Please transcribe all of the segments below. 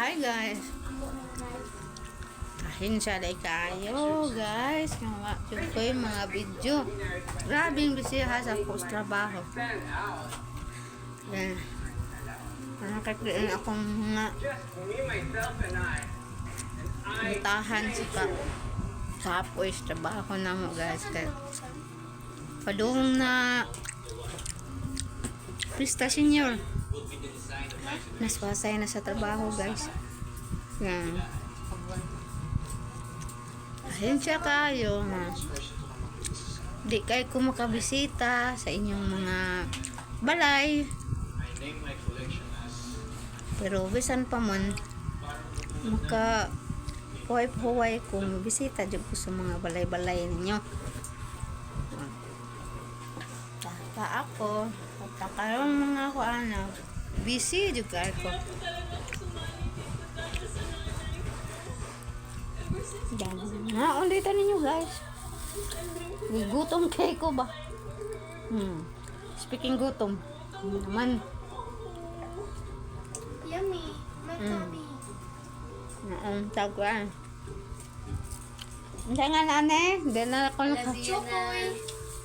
Hi guys. Pasensya day kayo guys. Nga wa jud ko'y mga video. Grabing busy ha sa ako sa trabaho. Yan. Nakakriin akong mga mutahan sa ka kapoy sa trabaho na mo guys. Kaya padung na Pista Senior. Naswasay na sa trabaho guys. Yan. Pasensya kayo na di kayo kumakabisita sa inyong mga balay. Pero bisan pa man maka huway-huway kung bisita jud ko sa mga balay-balay ninyo. Pa ako, pa karong mga ko ana, busy jud kaayo ko. Yan. Na, ulitan ninyo guys. Gutom kay ko ba? Speaking gutom. Naman. Yummy. My tummy. Naong tagwan. Hindi nga nane. Hindi na ako naka... Chukoy.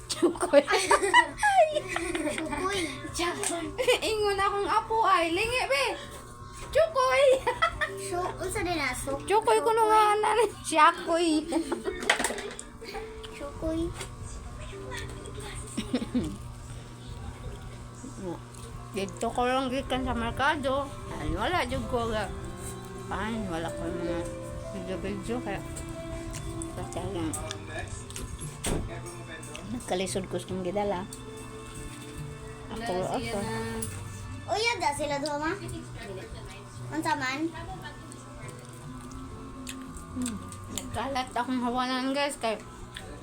Chukoy. Chukoy. Chukoy. Ingon akong apo ay. Lingi be. Chukoy. So, unsa din na? So, Chukoy ko nga nane. Siyakoy. Chukoy. Dito ko lang gikan sa merkado. Ay, wala jud ko ga. Ay, wala ko mga video-video kaya basta lang nagkalisod ko sa kong gidala. Ako, ako. Uya da sila duha ma? Unsa man? Nagkalat akong hawanan guys kay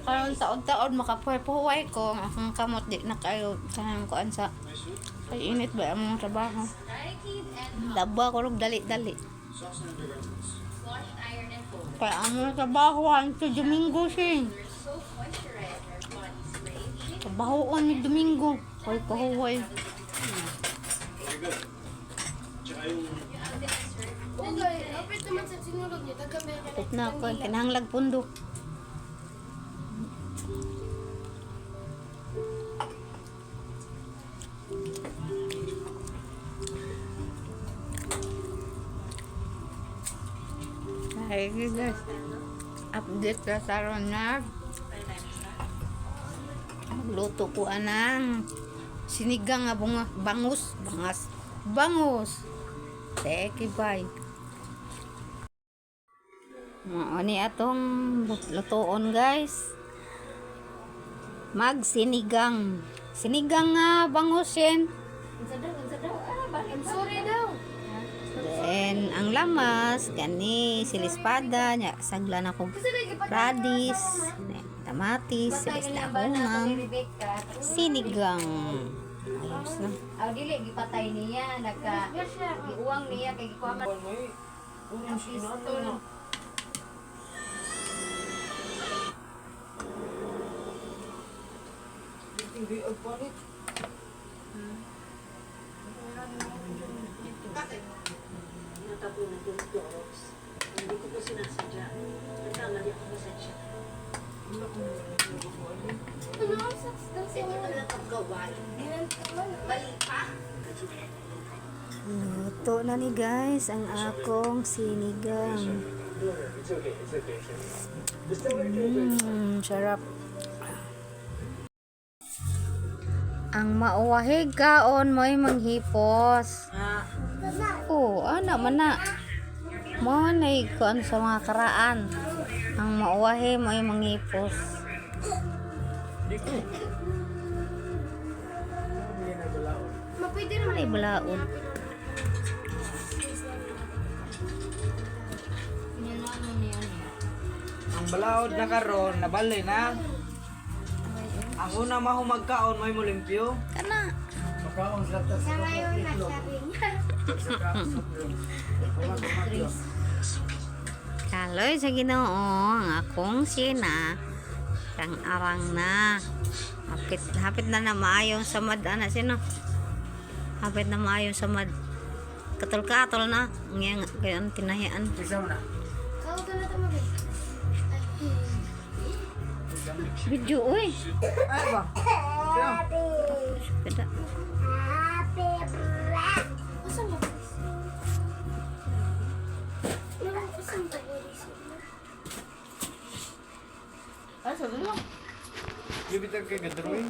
karon taod-taod makapuhay-puhay ko ang akong kamot di na kayo kanang kuan sa kay init ba ang mga trabaho. Laba ko rog dali-dali. Kaya ang mga trabaho ang sa Domingo sin. Trabahoon ni Domingo. Kay kahuway. Kapit na ako. Kinahanglag pundo. Hi guys. Update na sa ron na. Magluto ko anang sinigang nga bunga, bangus, bangas, bangus. Thank you, bye. Mao ni atong lutoon guys. Magsinigang. Sinigang nga bangus yan. Sorry daw. Then ang lamas kani silispada nya saglan ako radish, kamatis, silis dahonan, sinigang. Ayos na. Aw dili gipatay niya nagka giuwang niya kay gikuha man ang pistol. Natapunan ko ng Clorox. Hindi ko po sinasadya. Nagkamali ako, pasensya na. Ano ang saks daw sa Luto na ni guys ang akong sinigang. Sarap. Ang mauwahig kaon mo'y manghipos. Oo, ana man na. Mo na kuan sa mga karaan. Ang mauwahi mo'y manghipos. Mapwede naman. Ay, balaod. Ang balaod na karon nabali na. Ang una mahumagkaon may mulimpyo. Kana. Makaon sa tas. Sa ngayon, nasabi niya. Kaloy sa Ginoo ang akong sina. Kang arang na. Hapit, hapit na na maayong samad ana sino. Hapit na maayong samad. Katol-katol na. Ang iyang kaya ang tinahian. Isa mo na. Kau na ito mabi. Video uy. Ay ba? Kaya. Kada. Asa mo? Asa mo? Ay, sabi lang. Bibitan kay gadroy.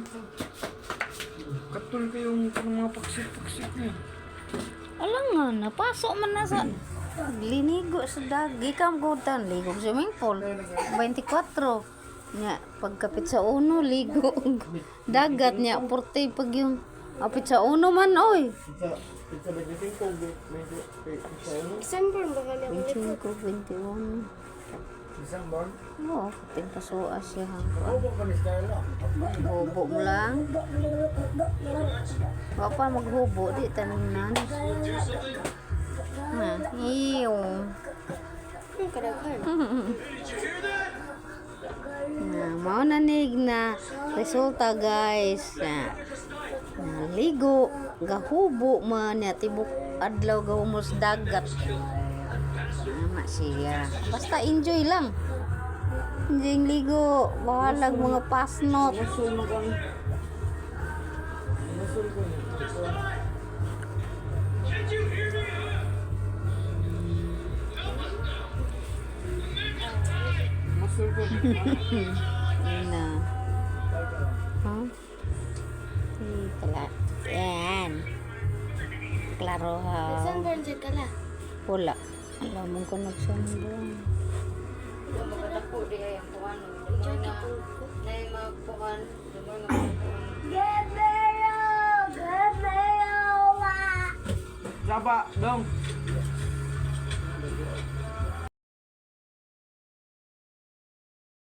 Katul kayong kanang mga paksik-paksik niya. Alam nga, napasok man na sa linigo sa dagi kam gutan ligo sa swimming pool 24 nya pagkapit sa uno ligo og dagat nya 40 pag yung apit sa uno man oy. Sunburn ba ka na? 25 21. Isang bon? Oo, kating pasuas siya hangkuan. Opo ka ni Skyla. Hubo mo lang. Wa pa maghubo di tanan. Ha, iyo. Ang kadaghan. Na, mao na nig na resulta, guys. Na, naligo, gahubo man niya tibok adlaw gahumos dagat. Tama siya. Basta enjoy lang. Enjoy ang ligo. Bahalag mga pasnot. Masul mo kang. Masul ko niya. Masul ko niya. Yun na. Huh? Tala. Yan. Klaro ha. Sunburn siya kala. Wala. Alam mo ko nagsumbong. Makadako di ay ang kuan. Na na magkuan, dumol nga magkuan. Gebero! Gebero! Saba, dong.